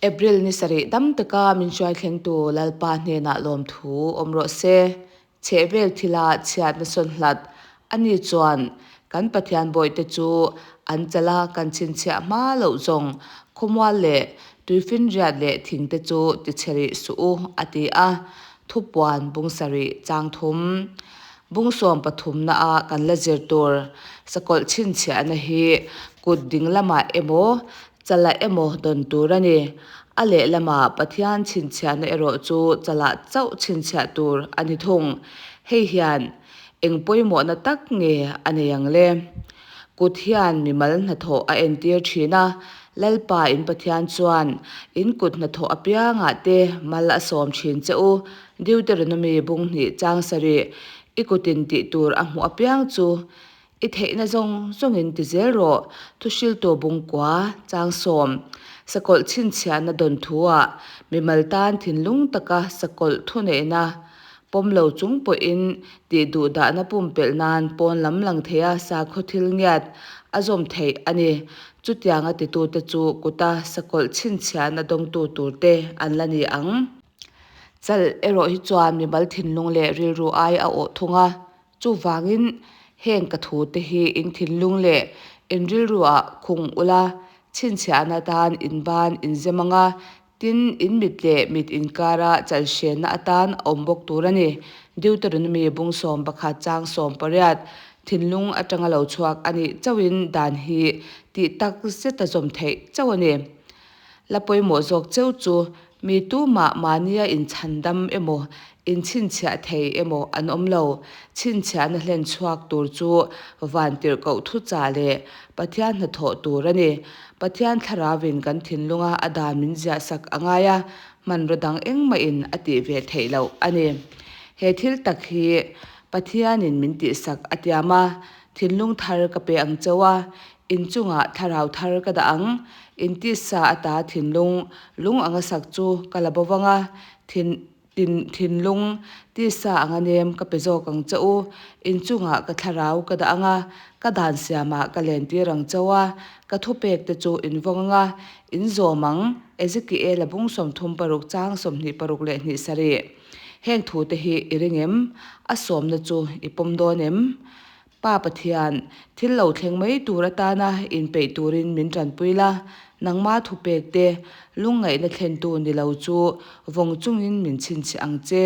April ni sarih dam taka min hruai thlengtu Lalpa hnenah lawmthu awm rawh se. Chhehvel thila chhiatna sawn hlat a ni chuan kan Pathian bawihte chu an chala kan chhinchhiah hma loh zawng khawmual leh tuifinriat leh thingte chu tichhe rih suh u a ti a, thupuan bung sarih chang thum. Bung sawm pathumna a kan la zir tur sakawlh chhinchhiahna hi kut ding lamah emaw chalah emaw dawn tur a ni. A lehlamah Pathian chhinchhiahna erawh chu chalah chauh chhinchhiah tur a ni thung. Hei hian eng pawimawhna tak nge a nei ang le? Kut hian mimal hnathawh a entir thin a, Lalpa in Pathian chuan in kut hnathawh apiangah te mal a sawm thin che u. Deuteronomy bung hnih chang sarih, I kutin tih tur a hmuh apiang chu I theihna zawng zawngin ti zel rawh, Thuhriltu bungkua, changsawm, sakawlh chhinchhiahna dawn thu-ah mimal tan thinlung taka sakawlh thuneihna pawm lo chung pawhin tih duhdahna pumpelh nan pawn lam lang theia sakhaw thil ngiat a zawm theih a ni. Chutianga titute chu kuta sakawlh chhinchhiahna dawngtu turte an la ni ang. Chal erawh hi chuan mimal thinlung leh rilru ai a awh thung a. Chuvangin, heng ka thute hi in thinlung leh in rilruah khung ula, chhinchhiahna atan in ban in zem ang a, tin, in mit leh mit inkara chalhrenna atan a awm bawk tur a ni. Deuteronomy bung 11 chang 18, Thinlung atanga lo chhuak a nih chauhin dan hi tih tak zeta zawm theih chauh a ni. La pawimawh zawk cheu chu mi tumah mahnia inchhandam emaw, inchhinchhiah thei emaw an awm lo. Chhinchhiahna hlen chhuak tur chu vantirhkoh thuchah leh Pathian hnathawh tur a ni. Pathian thlarauin kan thinlunga a dan min ziahsak a ngai a, hmanraw dang engmahin a tih ve theih loh a ni. He thil tak hi Pathianin min tihsak a tiam a, thinlung thar ka pe ang cheu a, Inchungah thlarau thar ka dah ang. Intisa ata thinlung lung anga sak chu ka la bo vang a, thin tin thinlung tisa anga nem ka pe zawk ang che u. Inchungah ka thlarau ka dah ang a, ka dan siamah ka lentir ang che u a, ka thupek te chu in vawng ang a, in zawm ang, Ezekiel-a bung 36 chang 26 leh hnih sarih. Heng thute hi i ring em? A sawmna chu i pawm dawn em? Pa Pathian, thil lo thleng mai tur atana inpeih turin min tanpui la, nangma thupek te lungngaihna thlentu ni lo chu vawng chungin min chhinchhiah ang che.